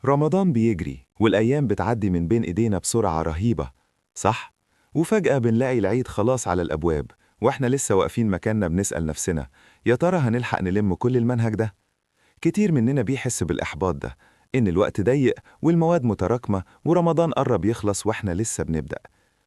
رمضان بيجري والأيام بتعدي من بين إيدينا بسرعة رهيبة، صح؟ وفجأة بنلاقي العيد خلاص على الأبواب، وإحنا لسه واقفين مكاننا بنسأل نفسنا، يا ترى هنلحق نلم كل المنهج ده؟ كتير مننا بيحس بالإحباط ده، إن الوقت ضيق والمواد متراكمة ورمضان قرب يخلص وإحنا لسه بنبدأ.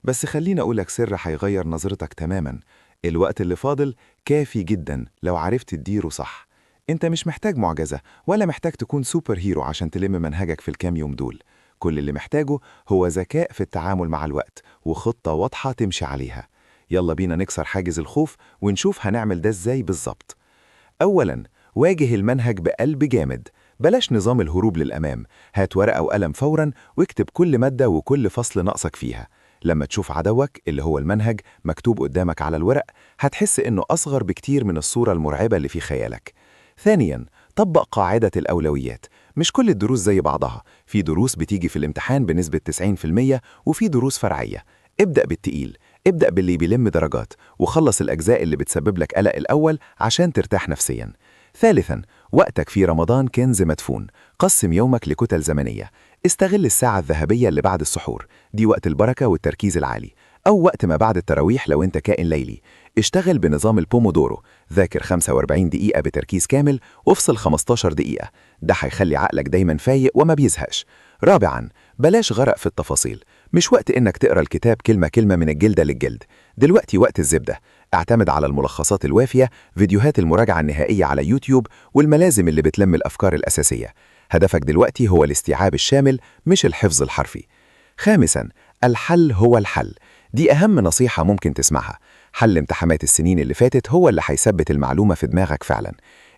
بس خليني أقولك سر هيغير نظرتك تماماً، الوقت اللي فاضل كافي جداً لو عرفت تديره صح. أنت مش محتاج معجزة ولا محتاج تكون super hero عشان تلم منهجك في الكام يوم دول. كل اللي محتاجه هو ذكاء في التعامل مع الوقت وخطة واضحة تمشي عليها. يلا بينا نكسر حاجز الخوف ونشوف هنعمل ده إزاي بالظبط. أولاً، واجه المنهج بقلب جامد. بلاش نظام الهروب للأمام، هات ورقة وقلم فوراً واكتب كل مادة وكل فصل ناقصك فيها. لما تشوف عدوك اللي هو المنهج مكتوب قدامك على الورق، هتحس إنه أصغر بكتير من الصورة المرعبة اللي في خيالك. ثانياً، طبق قاعدة الأولويات. مش كل الدروس زي بعضها، في دروس بتيجي في الامتحان بنسبة 90% وفي دروس فرعية. ابدأ بالتقيل، ابدأ باللي بيلم درجات، وخلص الأجزاء اللي بتسبب لك قلق الأول عشان ترتاح نفسياً. ثالثاً، وقتك في رمضان كنز مدفون. قسم يومك لكتل زمنية. استغل الساعة الذهبية اللي بعد السحور، دي وقت البركة والتركيز العالي، أو وقت ما بعد التراويح لو أنت كائن ليلي. اشتغل بنظام البومودورو، ذاكر 45 دقيقة بتركيز كامل وافصل 15 دقيقة، ده هيخلي عقلك دايما فايق وما بيزهقش. رابعاً، بلاش غرق في التفاصيل. مش وقت إنك تقرأ الكتاب كلمة كلمة من الجلدة للجلد، دلوقتي وقت الزبدة. اعتمد على الملخصات الوافية، فيديوهات المراجعة النهائية على يوتيوب، والملازم اللي بتلم الأفكار الأساسية. هدفك دلوقتي هو الاستيعاب الشامل مش الحفظ الحرفي. خامساً، الحل هو الحل. دي أهم نصيحة ممكن تسمعها. حل امتحانات السنين اللي فاتت هو اللي هيثبت المعلومة في دماغك فعلاً.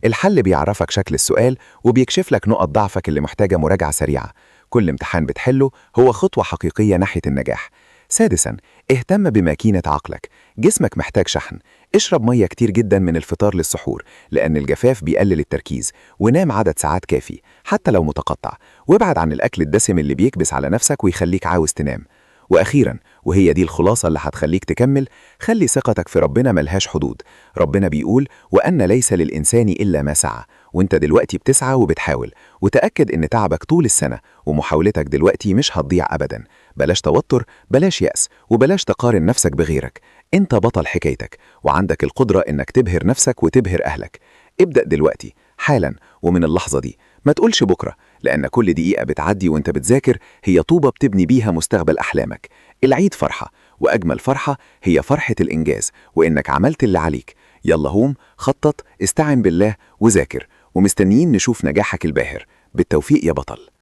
الحل بيعرفك شكل السؤال وبيكشف لك نقط ضعفك اللي محتاجة مراجعة سريعة. كل امتحان بتحله هو خطوة حقيقية ناحية النجاح. سادساً، اهتم بماكينة عقلك. جسمك محتاج شحن. اشرب مية كتير جداً من الفطار للسحور، لأن الجفاف بيقلل التركيز، ونام عدد ساعات كافي حتى لو متقطع، وابعد عن الأكل الدسم اللي بيكبس على نفسك ويخليك عاوز تنام. وأخيراً، وهي دي الخلاصة اللي هتخليك تكمل، خلي ثقتك في ربنا ملهاش حدود. ربنا بيقول وأن ليس للإنسان إلا ما سعى، وانت دلوقتي بتسعى وبتحاول، وتأكد إن تعبك طول السنة ومحاولتك دلوقتي مش هتضيع أبداً. بلاش توتر، بلاش يأس، وبلاش تقارن نفسك بغيرك. انت بطل حكايتك، وعندك القدرة إنك تبهر نفسك وتبهر أهلك. ابدأ دلوقتي حالاً، ومن اللحظة دي ما تقولش بكرة، لأن كل دقيقة بتعدي وانت بتذاكر هي طوبة بتبني بيها مستقبل أحلامك. العيد فرحة، وأجمل فرحة هي فرحة الإنجاز وإنك عملت اللي عليك. يلا هوم، خطط، استعن بالله وذاكر، ومستنيين نشوف نجاحك الباهر. بالتوفيق يا بطل.